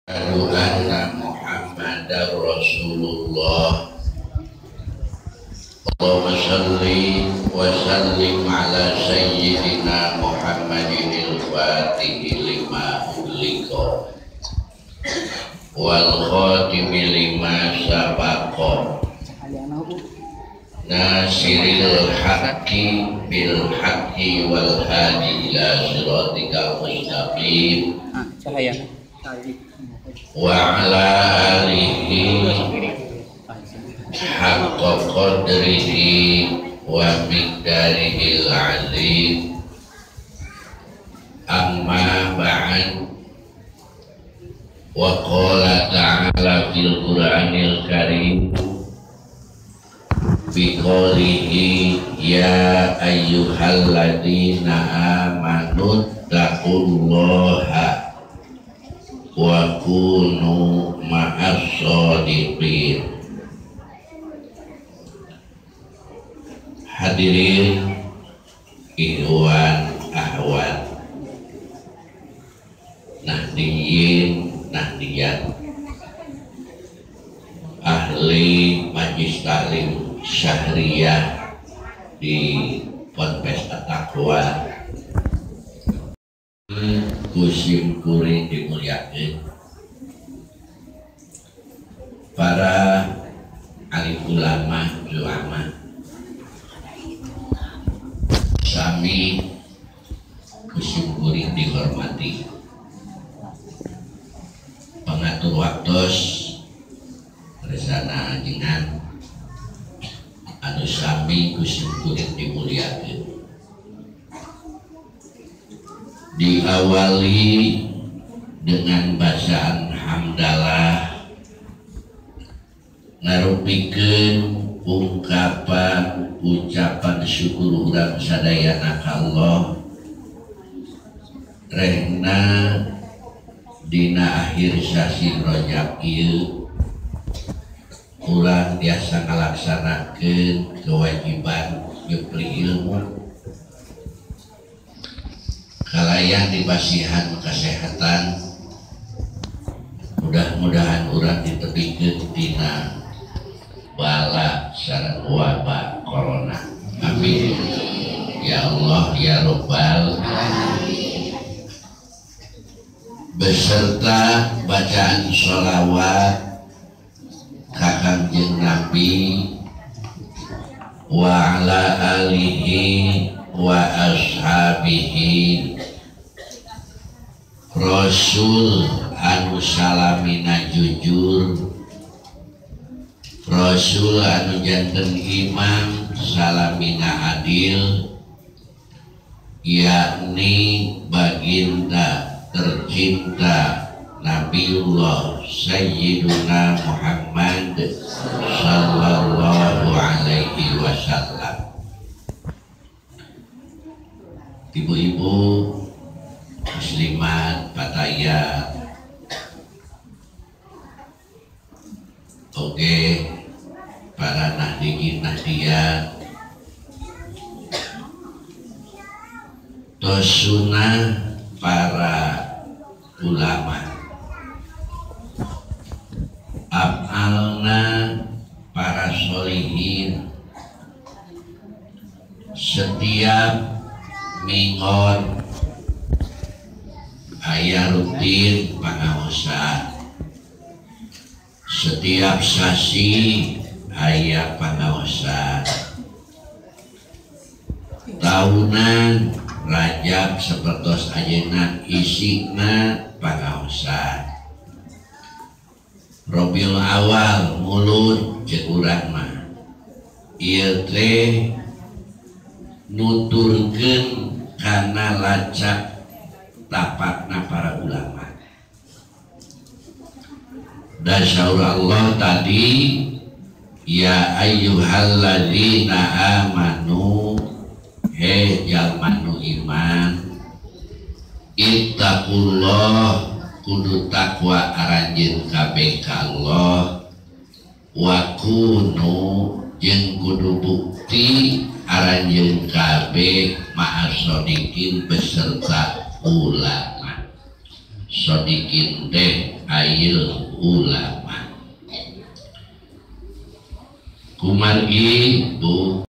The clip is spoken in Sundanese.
Asyhadu anna Muhammadar Rasulullah. Allahumma shalli wa sallim ala sayyidina Muhammadinil fatihi lima ughliqa wal khatimi lima sabaqa nasiril haqqi bil haqqi wal hadi ila siratikal mustaqim wa ala alihi haqqa qadrihi wa miqdarihil azim. Amma ba'd. Wa qala ta'ala fil Qur'anil Karim biqaulihi ya ayyuhalladzina amanu taqullaha wa kunu ma'as shadiqin. Hadirin ikhwan ahwat nahdiyin nahdiyat, ahli majlis taklim syahriyah di Ponpes At-Taqwa kusim kuring dimuliakeun, para alim ulama zuama sami kusim kuring dihormati, pengatur waktos resana ajengan anu sami kusim kuring dimuliakeun. Diawali dengan bacaan hamdalah ngarupikeun ungkapan ucapan syukur urang sadayana ka Allah rehna dina akhir sasi Rajab ieu urang biasa ngalaksanakeun kewajiban nyupli ilmu kalayan dipasihan kesehatan. Mudah-mudahan urang ditebikeun tina bala sareng wabah corona. Amin ya Allah ya Rabbal alamin. Beserta bacaan sholawat ka Kangjeng Nabi wa ala alihi wa ashabihi Rasul anu salamina jujur, Rasul anu janten imam salamina adil, yakni baginda tercinta Nabiullah Sayyiduna Muhammad sallallahu alaihi wasallam. Ibu-ibu muslimat pataya oke, para nahdiyin nahdiyat tosunah para ulama, amalna para solihin, setiap mingon aya rutin pangaosan, setiap sasi aya pangaosan, tahunan Rajab sapertos ayeuna isina pangaosan, Rabiul Awal Mulud ceuk urang mah ieu teh nuturkeun kana lacak tapakna para ulama. Dan saur Allah tadi ya ayyuhalladzina amanu, he jalma nu iman, ittaqullah kudu takwa aranjeun kabeh ka Allah, wa kunu jeung kudu bukti aranjeun kabeh ma'as shodiqin beserta ulama. Shodiqin teh Ail ulama. Kumargi Bu.